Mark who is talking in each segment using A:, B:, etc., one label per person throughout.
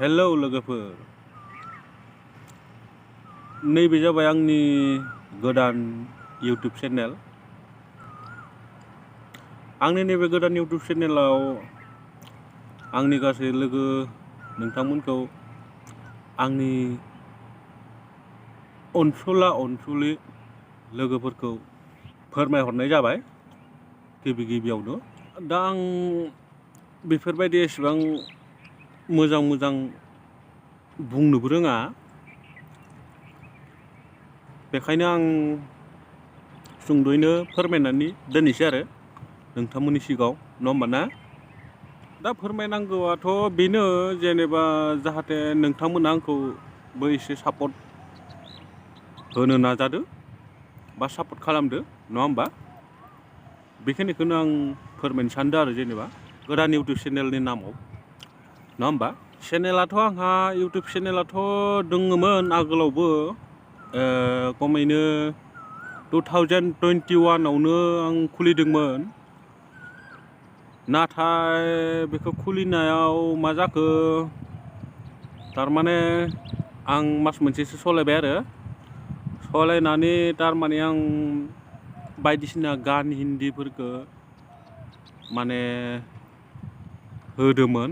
A: Hello लोगोफोर, नैबे जाबाय आंनि गोदान इउट्युब चेनेल। आंनि नैबे गोदान इउट्युब चेनेलाव आंनि गासै लोगो नोंथांमोनखौ आंनि अनसुलि लोगोफोरखौ फोरमायहरनाय जाबाय गिबियावनो। दा आं बेफोरबायदि एसेबां मोजां बुंनोबो रोङा, बेखायनो आं सुंद'यैनो फोरमायनानै दोननोसै आरो नोंथांमोननि सिगाङाव, नङा होमबा ना? दा फोरमायनांगौआथ' बेनो, जेनेबा जाहाथे नोंथांमोना आंखौबो एसे सापर्ट होनो नाजादो बा सापर्ट खालामदो, नङा होमबा? बेखिनिखौनो आं फोरमायनो सानदों आरो जेनेबा गोदान इउट्युब चेनेलनि नामाव, नङा होमबा? चेनेलाथ' आंहा इउट्युब चेनेलाथ' दङमोन आगोलावबो, खमैनो 2021आवनो आं खुलिदोंमोन। नाथाय बेखौ खुलिनायाव मा जाखो, थारमाने आं मास मोनसेसो सालायबाय आरो सालायनानै थारमाने आं बायदिसिना गान हिन्दीफोरखौ माने होदोंमोन।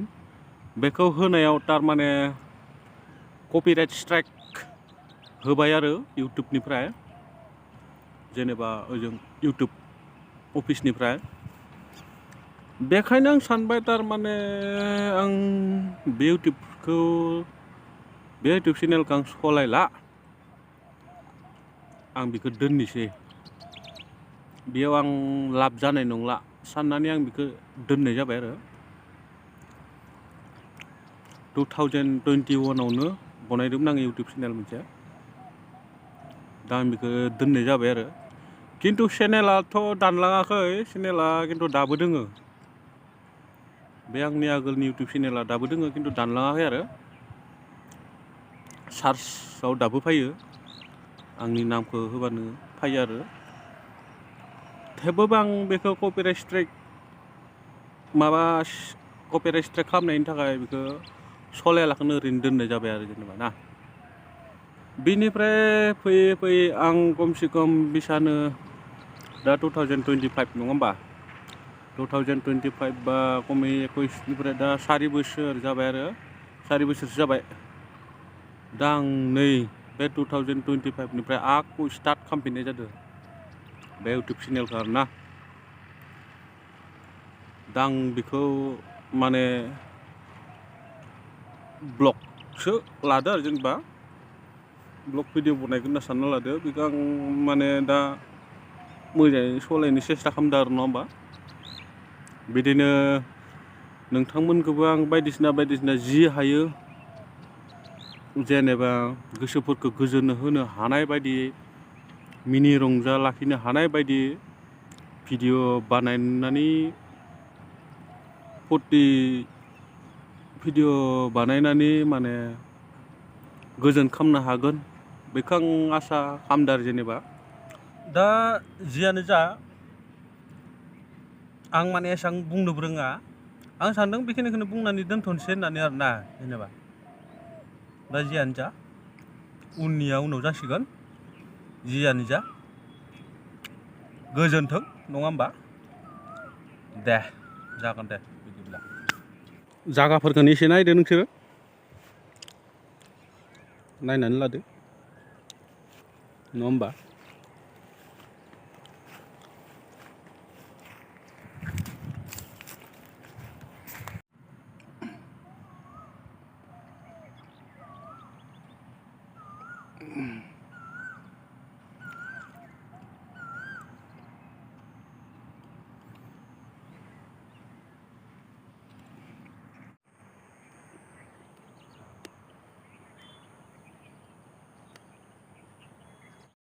A: बेखौ होनायाव थारमाने कपिराइट स्ट्राइक होबाय आरो इउट्युबनिफ्राय, जेनेबा ओजों इउट्युब अफिसनिफ्राय। बेखायनो आं सानबाय थारमाने आं बे इउट्युब चेनेलखौ आं सालायला, आं बेखौ दोननोसै, बेयाव आं लाब जानाय नंला साननानै आं बेखौ दोननाय जाबाय आरो 2021आवनो बनायदोंमोन आं इउट्युब चेनेल मोनसे। दा आं बेखौ दोननाय जाबाय आरो, खिन्थु चेनेलाथ' दानलाङाखै, चेनेला खिन्थु दाबो दोङो। बे आंनि आगोलनि इउट्युब चेनेला दाबो दोङो, खिन्थु दानलाङाखै आरो सार्चआव दाबो फैयो, आंनि नामखौ होबानो फैयो आरो। थेवबो आं बेखौ कपिराइट स्ट्राइक खालामनायनि थाखाय बेखौ सलायालाखौनो ओरैनो दोननाय जाबाय आरो जेनेबा ना। बिनिफ्राय फैयै आं खमसे खम बिसानो दा 2025 नङा होमबा? 2025 बा खमै 21निफ्राय दा 4 बोसोर जाबाय आरो 4 बोसोरसो जाबाय। दा आं नै बे 2025निफ्राय आखौ स्टार्ट खालामफिननाय जादों बे इउट्युब चेनेलखौ आरो ना। दा आं बेखौ माने ब्लगसो लादो आरो, जेनेबा ब्लग भिडिअ बनायगोन होनना सानना लादो। बेखौ आं माने दा मोजाङै सालायनो सेस्था खालामदों आरो, नङा होमबा? बिदिनो नोंथांमोनखौबो आं बायदिसिना जि हायो जेनेबा गोसोफोरखौ गोजोन होनो हानाय बायदि, मिनि रंजा लाखिनो हानाय बायदि भिडिअ बानायनानै भिडिअ बानायनानै माने गोजोन खालामनो हागोन, बेखौ आं आसा खालामदों आरो जेनेबा। दा जियानो जा, आं माने एसेबां बुंनोबो रोङा। आं सानदों बेखिनिखौनो बुंनानै दोनथ'नोसै होननानै आरोना जेनेबा। दा जियानो जा, उननिया उनाव जासिगोन, जियानो जा गोजोन्थों, नङा होमबा? दे जागोन दे बिदिब्ला। जागाफोरखौनो एसे नायदो नोंसोरो, नायनानै लादो, नङा होमबा?